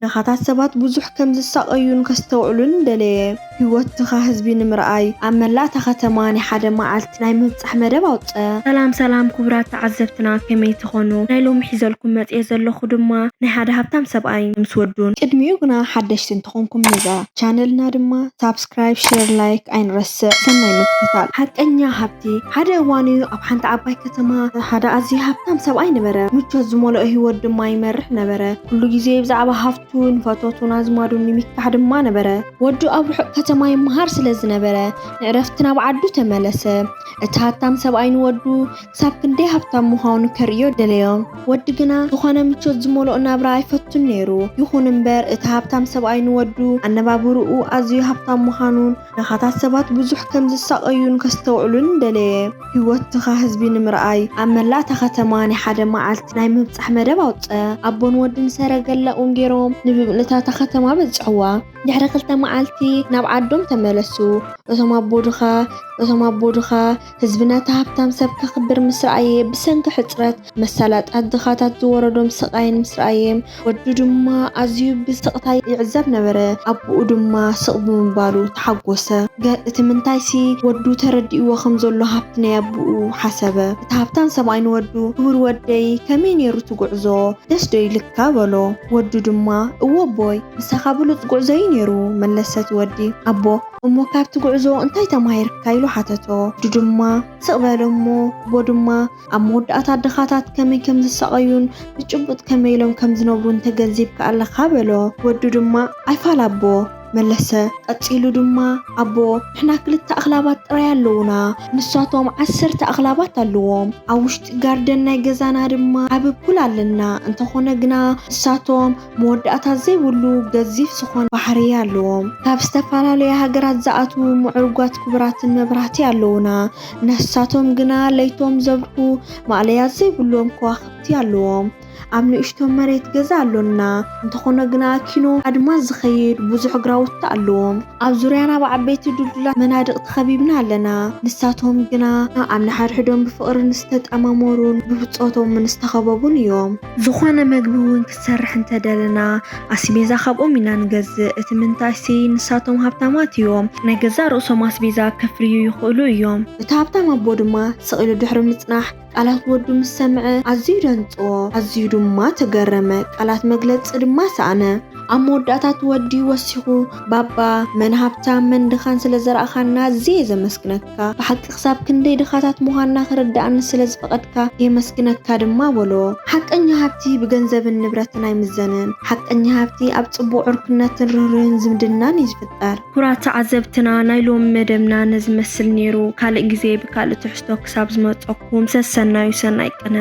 ድኻታት ሰባት ብዙሕ ከም ዝሳቐዩን ከስተውዕሉን ደለየ። ህይወት ድኻ ህዝቢ ንምርኣይ ኣብ መላእ እታ ከተማ ናይ ሓደ መዓልቲ ናይ ምብጻሕ መደብ ኣውጸ። ሰላም ሰላም ክቡራት ተዓዘብትና፣ ከመይ ትኾኑ? ናይ ሎሚ ሒዘልኩም መጽየ ዘለኹ ድማ ናይ ሓደ ሃብታም ሰብኣይ ምስ ወዱን። ቅድሚኡ ግና ሓደሽቲ እንተኾንኩም ነዛ ቻነልና ድማ ሳብስክራይብ፣ ሼር፣ ላይክ ኣይንረስዕ። ሰናይ ምክትታል። ሓቀኛ ሃብቲ። ሓደ እዋን እዩ ኣብ ሓንቲ ዓባይ ከተማ ሓደ ኣዝዩ ሃብታም ሰብኣይ ነበረ። ምቾት ዝመልኦ ህይወት ድማ ይመርሕ ነበረ። ኩሉ ግዜ ብዛዕባ ሃብቱን ፈተቱን ኣዝማዱን ይምካሕ ድማ ነበረ። ወዱ ኣብ ርሑቕ ከተማ ይመሃር ስለ ዝነበረ ንዕረፍቲ ናብ ዓዱ ተመለሰ። እቲ ሃብታም ሰብኣይ ንወዱ ክሳብ ክንደይ ሃብታም ምዃኑ ከርእዮ ደለዮ። ወዲ ግና ዝኾነ ምቾት ዝመልኦ ናብራ ኣይፈቱን ነይሩ። ይኹን እምበር እቲ ሃብታም ሰብኣይ ንወዱ ኣነባብርኡ ኣዝዩ ሃብታም ምዃኑን ድኻታት ሰባት ብዙሕ ከም ዝሳቐዩን ከስተውዕሉን ደለየ። ህይወት ድኻ ህዝቢ ንምርኣይ ኣብ መላእ እታ ከተማ ናይ ሓደ መዓልቲ ናይ ምብጻሕ መደብ ኣውጸ። ኣቦን ወድን ሰረገላኦም ገይሮም ንብብንታ እታ ከተማ በጽሕዋ። ድሕሪ ክልተ መዓልቲ ናብ ዓዶም ተመለሱ። እቶም ኣቦ ድኻ እቶም ኣቦ ድኻ ህዝቢ ነቲ ሃብታም ሰብ ከኽብር ምስ ረኣየ ብሰንኪ ሕጽረት መሳላጣት ድኻታት ዝወረዶም ስቓይን ምስ ረኣየ ወዱ ድማ ኣዝዩ ብስቕታ ይዕዘብ ነበረ። ኣቦኡ ድማ ስቕ ብምባሉ ተሓጎሰ። ገ- እቲ ምንታይሲ ወዱ ተረዲእዎ ከም ዘሎ ሃብቲ ናይ ኣቦኡ ሓሰበ። እቲ ሃብታም ሰብኣይ ንወዱ ክቡር ወደይ ከመይ ነይሩ እቲ ጉዕዞ? ደስ ዶ ኢልካ በሎ። ወዱ ድማ እወ ኣቦይ ምሳኻ ብሉጽ ጉዕዞ እዩ ነይሩ መለሰ እቲ ወዲ። ኣቦ እሞ ካብቲ ጉዕዞ እንታይ ተማሂርካ ኢሉ ሓተቶ። ወዱ ድማ ስቕ በለ እሞ ኣቦ ድማ ኣብ መወዳእታ ድኻታት ከመይ ከም ዝሳቐዩን ብጭቡጥ ከመይ ኢሎም ከም ዝነብሩን ተገንዚብካ ኣለኻ በሎ። ወዱ ድማ ኣይፋል ኣቦ መለሰ። ቀጺሉ ድማ ኣቦ ንሕና ክልተ ኣኽላባት ጥራይ ኣለዉና፣ ንሳቶም ዓሰርተ ኣኽላባት ኣለዎም። ኣብ ውሽጢ ጋርደን ናይ ገዛና ድማ ዓቢ ፑል ኣለና። እንተኾነ ግና ንሳቶም መወዳእታ ዘይብሉ ገዚፍ ዝኾነ ባሕሪ ኣለዎም። ካብ ዝተፈላለያ ሃገራት ዝኣትዉ ምዕሩጋት ክቡራትን መብራህቲ ኣለዉና። ንሳቶም ግና ለይቶም ዘብርሁ ማእለያ ዘይብሎም ከዋኽብቲ ኣለዎም። ኣብ ንእሽቶ መሬት ገዛ ኣሎና። እንተኾነ ግና ኪኖ ኣድማስ ዝኸይድ ብዙሕ ግራውቲ ኣለዎም። ኣብ ዙርያና ብዓበይቲ ድልዱላት መናድቕ ተኸቢብና ኣለና። ንሳቶም ግና ኣብ ንሓድሕዶም ብፍቕርን ዝተጠማመሩን ብብጾቶምን ዝተኸበቡን እዮም። ዝኾነ መግቢ እውን ክትሰርሕ እንተደለና ኣስቤዛ ካብኦም ኢና ንገዝእ። እቲ ምንታይሲ ንሳቶም ሃብታማት እዮም። ናይ ገዛእ ርእሶም ኣስቤዛ ከፍርዩ ይኽእሉ እዮም። እቲ ሃብታም ኣቦ ድማ ስቕ ኢሉ ድሕሪ ምጽናሕ ቃላት ወዱ ምስ ሰምዐ ኣዝዩ ደንጽዎ፣ ኣዝዩ ድማ ተገረመ። ቃላት መግለጺ ድማ ሰኣነ። ኣብ መወዳእታ እቲ ወዲ ወሲኹ፣ ባባ፣ መን ሃብታም መን ድኻን ስለ ዘርኣኻና ኣዝየ ዘመስግነካ። ብሓቂ ክሳብ ክንደይ ድኻታት ምዃንና ክርድኣኒ ስለ ዝፈቐድካ የመስግነካ ድማ በሎ። ሓቀኛ ሃብቲ ብገንዘብን ንብረትን ኣይምዘንን። ሓቀኛ ሃብቲ ኣብ ጽቡቕ ዕርክነትን ርህሩህን ዝምድናን እዩ ዝፍጠር። ክቡራት ተዓዘብትና፣ ናይ ሎሚ መደብና ነዚ መስል ነይሩ። ካልእ ግዜ ብካልእ ትሕዝቶ ክሳብ ዝመጸኩም ሰሰናዩ ሰናይ ቅነ።